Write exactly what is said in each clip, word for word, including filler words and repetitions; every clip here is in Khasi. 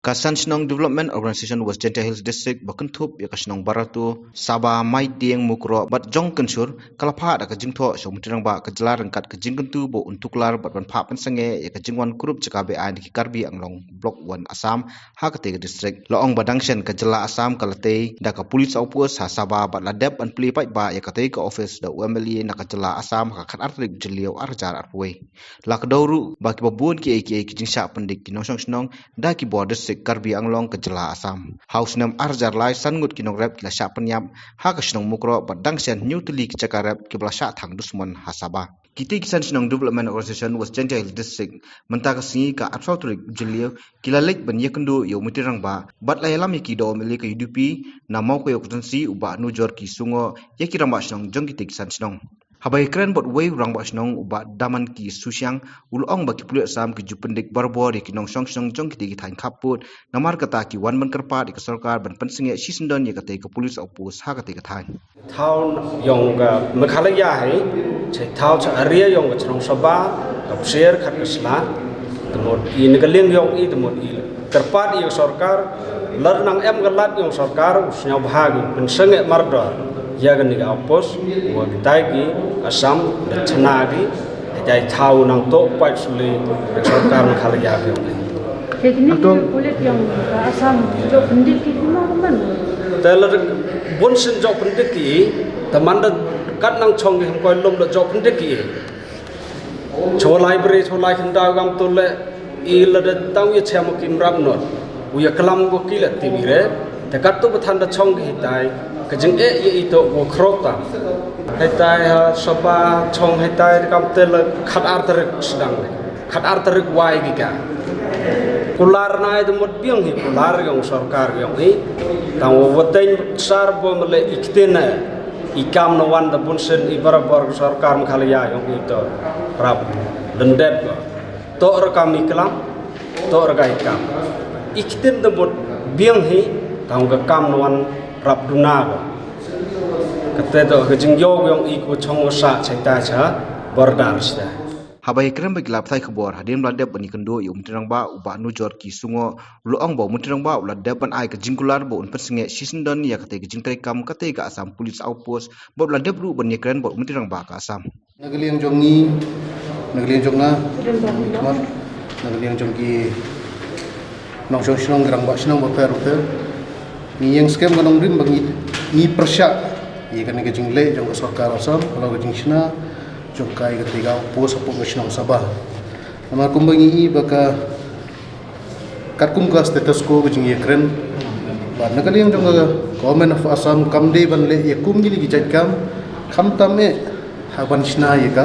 Ka San Shnong Development Organisation West Jaintia Hills District ba kynthup ïa ka shnong Barato, Saba, Maitieng, Mukroh bad Jongkynshur ka la phah da ka jingthoh sha u Myntri Rangbah ka jylla ryngkat ka jingkyntu ba un tuklar bad ban phah pynsangeh ïa ka jingwan kurup jaka beaiñ na ki Karbi Anglong Block One Assam ha katei ka district. La ong ba dang shen ka jylla Assam ka la tei da ka police outpost ha Saba bad la dep ban plie paidbah ïa katei ka office da u M L A na ka jylla Assam ha ka khatar tarik Jylliew arhajar arphew wei. La kdew ruh ba kiba bun kiei kiei ki jingshah pyndik ki nongshong shnong da ki bor district Karbi Anglong ka jylla Assam. Ha u snem arhajar lai, san ngut ki nongrep ki la shah pynïap ha ka shnong Mukroh bad dang shen hynñiew tylli ki jaka rep kiba la shah thang dusmon ha Saba. Kitei ki San Shnong Development Organisation West Jaintia Hills District mynta ka sngi ka arphew tarik Jylliew ki la leit ban ïakynduh ïa u Myntri Rangbah bad la ïalam ïa ki da u M L A ka U D P na Mawkyrwat constituency u Bah Nujorki Sungoh ïa ki rangbah shnong jong kitei ki San Shnong. Haba ïakren bad uwei u rangbah shnong u Bah Damanki Sushiang, u la ong ba ki pulit Assam ki ju pyndik barabor ïa ki nongshong shnong jong kitei ki thaiñ khappud, namar kata ki wan ban kyrpad ïa ka sorkar ban pynsangeh shisyndon ïa katei ka police outpost ha katei ka thaiñ. Thaw ïong ka Meghalaya hi, cha thaw cha area ïong ka chnong Saba, ka psier khat ka sla, te mut i na ka liang ïong i te mut i kyrpad ïa ka sorkar, lada nang em ka lad ïong sorkar, u sngewbha ki pynsangeh mardor ïa kane ka outpost, wa kitai ki Assam da chna ki, kitai thaw nang to pait suli ka sorkar Meghalaya ki ïong i. Te kini ki pulit ïong ka Assam jok pyndik ki kumno kumno? Te lada bun sien jok pyndik ki, te man da kat nang chong ki hangkoi lum da jok pyndik ki. Cho lai bri, cho lai khyndaw kam tu le, i lada tang ïa chem ki mrap not. U ïa klam ko ki le ti bri, te kat tu ba than da chong ki hitai, ka jingeh ïa i to ko khrok tam. Hitai ha Saba chong hitai kam te le khat ar tarik sdang le. Khat ar tarik wai ki ka. Kular nai te mut biang hi kular ïong sorkar ïong hi. Tang wa wateng sar bo mele i ktien na. I kam na wan da bun sien i barabor ka sorkar Meghalaya ïong i to rap lendep ko. To ra kam i klam, to ra ka i kam. I ktien te mut biang hi, tang ka kam na wan rap duna ko. Kate to ka jingïong ïong i ko chong wa sa chaita cha border sita. Haba ïakren bad ki lad pathai khubor, hadien ba la dep ban ïakynduh ïa u Myntri Rangbah u Bah Nujorki Sungoh, u la ong ba u Myntri Rangbah u la dep ban ai ka jingkular ba un pynsangeh shisyndon ïa katei ka jingtreikam katei ka Assam Police Outpost, bad u la dep ruh ban ïakren bad u Myntri Rangbah ka Assam. Na ka liang jong ngi, na ka liang jong nga, na ka liang jong ki nongshong shnong, ki rangbah shnong bapher bapher. Ngi ïeng skhem ka nongrim ba ngi, ngi pyrshah ïa kane ka jingleh jong ka sorkar Assam halor ka jingshna jong ka ïa katei ka outpost hapoh ka shnong Saba. Namar kumba ngi i ba ka, katkum ka status quo ka jingïakren, ba na ka liang jong ka Government of Assam kam dei ban leh ïa kum kine ki jait kam, khamtam eh ha ban shna ïa ka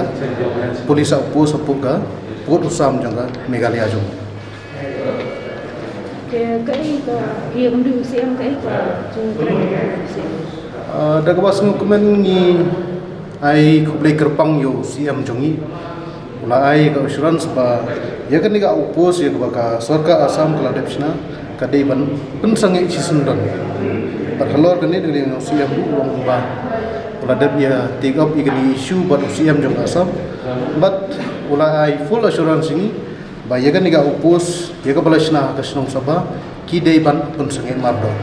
police outpost hapoh ka pud u Assam jong ka Meghalaya jong. Te kaei ka, ïa ka mdu C M, kaei ka jingkren ka C M? Ah, da kaba sngewkmen ngi ai khublei kyrpang ïa u C M jong ngi. U la ai ka assurance ba ïa kane ka outpost ïa kaba ka sorkar Assam ka la dep shna ka dei ban pynsangeh shisyndon. Bad halor kane da kane u C M u ong ba u la dep ïa take up ïa kane issue bad u C M jong ka Assam. Bad u la ai full assurance ïa ngi ba ïa kane ka outpost ïa kaba la shna ha ka shnong Saba ki dei ban pynsangeh mardor.